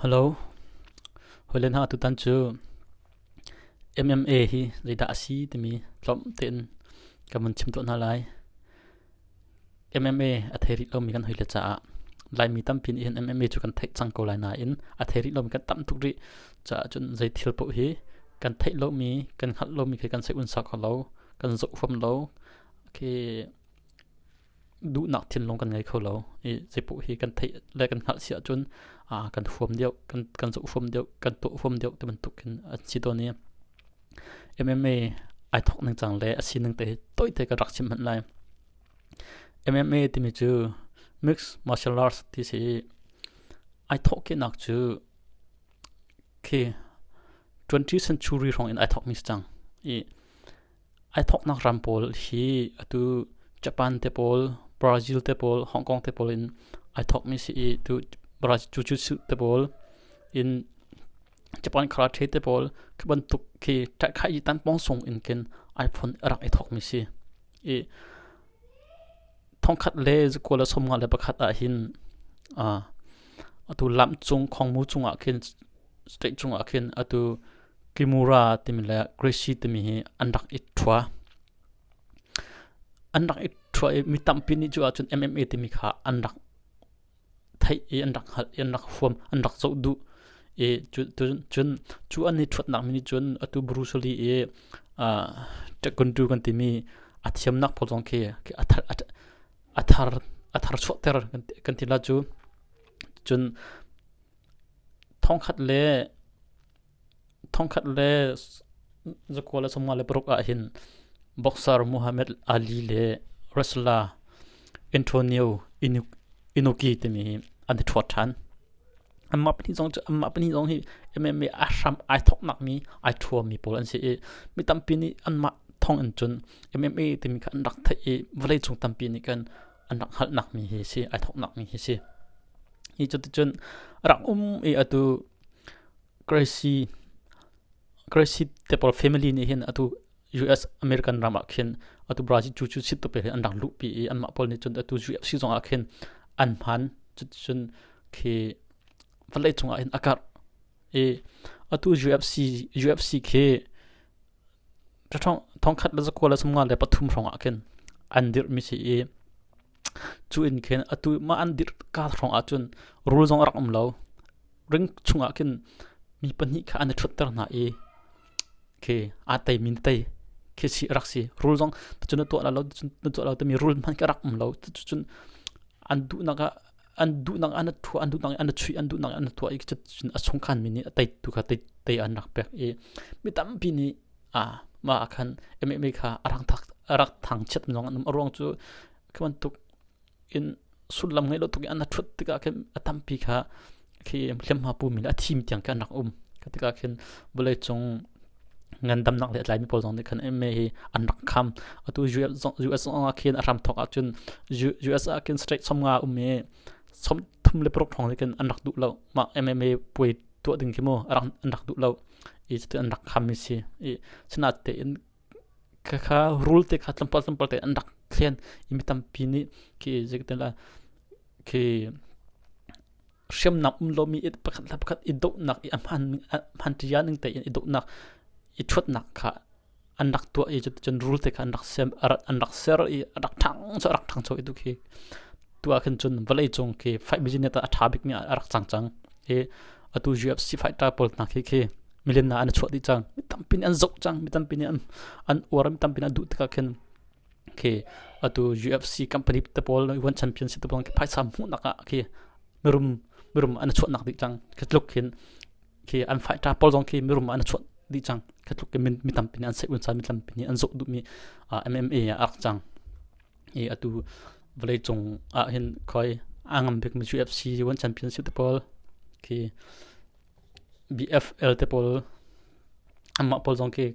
Hello. Hawile hna tutan cu MMA hi zeidah a si timi tlawm tein kan vun chim tuah hna lai. MMA a thei rih lomi kan hawile caah Laimi tampi nih hin MMA cu kan theih cang ko lai nain a thei rih lomi kan tam tuk rih caah cun zei thil paoh hi kan theih lomi kan hngalh lomi khi kan sei unsa kho lo kan zoh huam lo khi duhnak thinlung kan ngei kho lo i zeipaoh hi kan theih le kan hngalh si ahcun kan huam deuh kan kan zoh huam deuh kan tuah huam deuh ti bantuk in an si tawn i MMA ai thawk ning cang le a sining te hi toite ka rak chim hmanh lai. MMA timi cu mixed martial arts ti si i ai thawk nak cu khi 20th century hrawng in ai thawk mi si cang i Ai thawknak ram pawl hi atu Japan te pawl, Brazil te pawl, Hong Kong te pawl in ai thawkmi si i tu Brazil Jiu-Jitsu te pawl in Japan karate te pawl khi bantuk khi ṭaihkhai tan pong sung in khin ai phun a rak i thawkmi si. I thongkhat le zakua le 51 ah hin atu lamcung khongmu cungah khin state cungah khin atu Kimura timi le Gracie timi hi an rak i ṭhua. An rak i ṭhua i mi tampi nih cu ahcun MMA timi kha an rak theih i an rak hngalh i an rak huam, an rak zoh duh. I cu, cun cu an i ṭhuatnak mi nih cun atu Bruce Lee i uh, taekwondo kan timi a thiamnak pawl zong khi a thar, a thar, a thar chuahter kan ti la cu. Cun thongkhat le Thongkhat le 1956 ah hin boxer Muhammad Ali le wrestler Antonio Inoki timi hi an i ṭhuat ṭhan. Anmah pahnih zong cu anmah pahnih zong hi MMA a hram ai thawknak mi ai ṭhuami pawl an si i mi tampi nih anmah thawng in cun MMA timi kha an rak theih i vawleicung tampi nih khan an rak hngalhnak mi hi si ai thawknak mi hi si. Hi cuticun a rak um i atu Gracie Gracie te pawl family nih hin atu US American ram ah khin atu Brazil cu cu sit tu pe an rak luhpi i anmah pawl nih cun atu UFC zong ah khin an hman cun khi vawlei cungah hin a karh i atu UFC UFC khi 1993 hrawng ah khin an dirhmi si i cu in khin atu mah an dirh ka hrawng ah cun rul zong a rak um lo ring chungah khin mi pahnih kha an i ṭhutter hna i khi aa tei mi na tei khi si rak si rul zong cun na tuah la lo na tuah lo timi rul hmanh ka rak um lo cun an duhnak ah an duhnak an thua an duhnak an chuih an duhnak an tuah i cun a chungkhan mi nih a tei tu kha tei tei an rak pek i mi tampi nih a mah ah khan MMA kha a rak thak a rak thangchiat zong an um a ruang cu khi bantuk in sullam ngei lo tuk in an ṭhut tikah khin a tampi kha khi hliamhma pu mi le a thim tiang khin an rak um ka tikah khin vawlei cung ngandamnak le a tlaimi pawl zong nih khan MMA hi an rak kham atu US zong US zong ah khin a hram thawk ahcun US ah khin state 50 um i 36 hrawng nih khin an rak duh lo mah MMA puai tuah ding khi mu an rak duh lo i cuti an rak kham mi si i sinain tein khakha rul te kha tlawmpal tlawmpal te an rak thlen i mi tampi nih khi zeitin la khi hriamnam um lomi i pakhat le pakhat i dohnak i a hman hman ṭia ning tein i dohnak i ṭhuatnak kha an rak tuah i cuticun rul te kha an rak sem an rak ser i a rak ṭhangcho a rak ṭhangcho i tu khi tu ah khin cun vawlei cung khi fight business ah a ṭha bikmi ah a rak cang cang i atu UFC fighter pawl hna khi khi million na an chuah dih cang mi tampi nih an zoh cang mi tampi nih an an uar mi tampi nih an duh tikah khin khi atu UFC company te pawl one championship te pawl khi phaisa hmuhnak ah khi mirum mirum an chuahnak dih cang khi tluk khin khi an fighter pawl zong khi mirum an chuah dih cang khi tluk mi tampi nih an seih un mi tampi nih an zoh duhmi MMA ah a rak cang i atu vawleicung ah hin khoi a ngam bikmi UFC One Championship te pawl khi BFL te pawl anmah pawl zong khi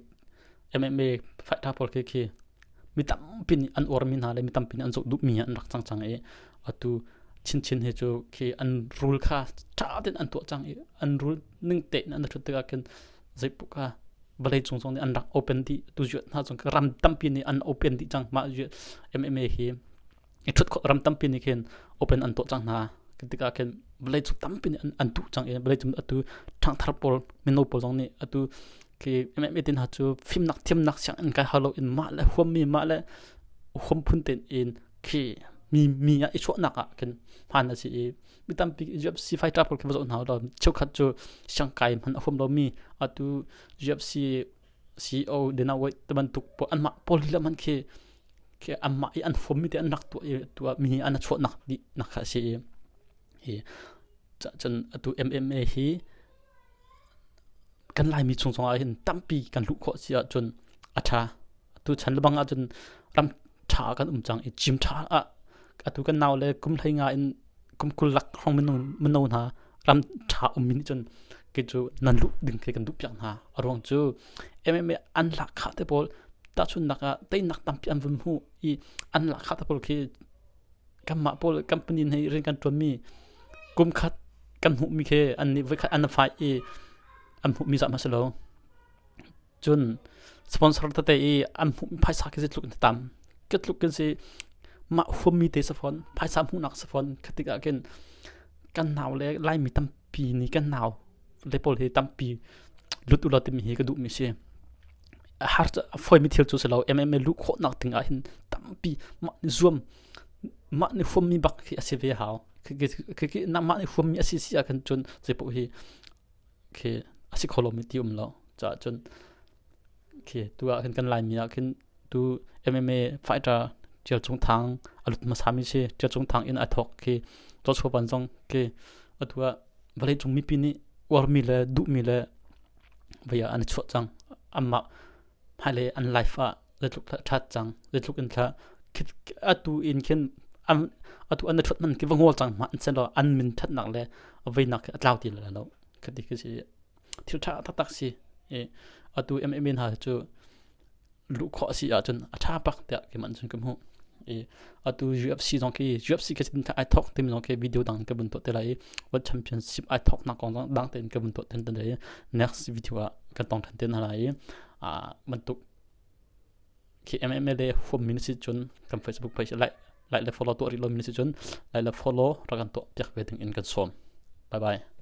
MMA fighter pawl khi khi mi tampi nih an uarmi hna le mi tampi nih an zoh duhmi an rak cang cang i atu chinchin hi cu khi an rule kha ṭha tein an tuah cang i an rule ning tein an ṭhut tikah khin zeipoh kha vawlei cung zong nih an rak open dih tu hna zong ram tampi nih an open dih cang mah MMA hi i ṭhut khawh ram tampi nih khin open an tuah cang hna. Kan tikah khin vawlei cung tampi nih an duh cang i vawlei cung atu ṭhangthar pawl mino pawl zong nih atu khi MMA tin hna cu fimnak thiamnak sianginn kai hau loin mah le huammi mah le huam phun tein in khi mi mi ah i chuahnak ah khin hman a si i mi tampi UFC fighter pawl khi va zoh hna law cheukhat cu siangkai hmanh a huam lomi atu UFC CEO Dana White te bantuk pawl anmah pawl lila hmanh khi khi anmah i an huammi te an rak tuah i tuah mi an chuahnak dih nak kha a si i hi cun atu MMA hi kan Laimi chung zongah hin tampi kan luh khawh si ahcun a ṭha. Atu chan lebang ahcun ram ṭha ah kan um cang i gym ṭha ah atu kan nau le kum 15 in kum 20 lak hrawng minung mino hna ram ṭha ummi nih cun kei cu nan luh ding khi kan duh piak hna. A ruang cu MMA an lahkhah te pawl tahchunhnak ah teinak tampi an vun hmuh i an lahkhah te pawl khi kanmah pawl company nih rian kan ṭuanmi kum khat kan hmuhmi khi an nih voikhat an fai i an hmuhmi zah hmanh si lo. Cun sponsor tete i an hmuhmi phaisa khi zeitluk in tam. Ka tluk kan si mah huammi te si fawn, phaisa hmuhnak si fawn. Kha tikah khin kan nau le Laimi tampi nih kan nau le pawl hi tampi lut ulaw timi hi ka duhmi si. Har a fawimi thil cu si lo. MMA luh khawhnak ding ah hin tampi mah nih zuam mah nih huammi bak khi a si ve hau. Khi mah nih huammi a si si ah khan cun zeipaoh hi khi a si kho lomi ti um lo. Caah cun khi tu ah khin kan Laimi ah khin tu MMA fighter Tial Cung Thang a lut hmasa mi si. Tial Cung Thang in a thawk khi Joshua Van zong khi atu ah vawleicung mipi nih uarmi le duhmi le vei ah an i chuah cang. Anmah hmailei an life ah zeitluk ṭhat cang, zeitluk in thla atu in khin atu an i ṭhuat hmanh khi va ngawl cang hmanh sehlaw an min ṭhatnak le veinak khi a tlau ti lai lo. Khati khi si thil ṭha taktak si. I atu MMA hna cu luh khawh a si ahcun a ṭha bak tiah keimah cun ka hmuh. I atu UFC zong khi UFC khi ai thawk timi zong khi video dang ka vun tuah te lai i World Championship ai thawknak kong zong dang tein ka vun tuah te lai i next video ah kan tong ṭhan te hna lai i bantuk khi MMA le huammi na si cun kan Facebook page like like le follow tuah rih lomi na si cun like le follow rak kan tuah piak ve ding in kan sawm. Bye bye.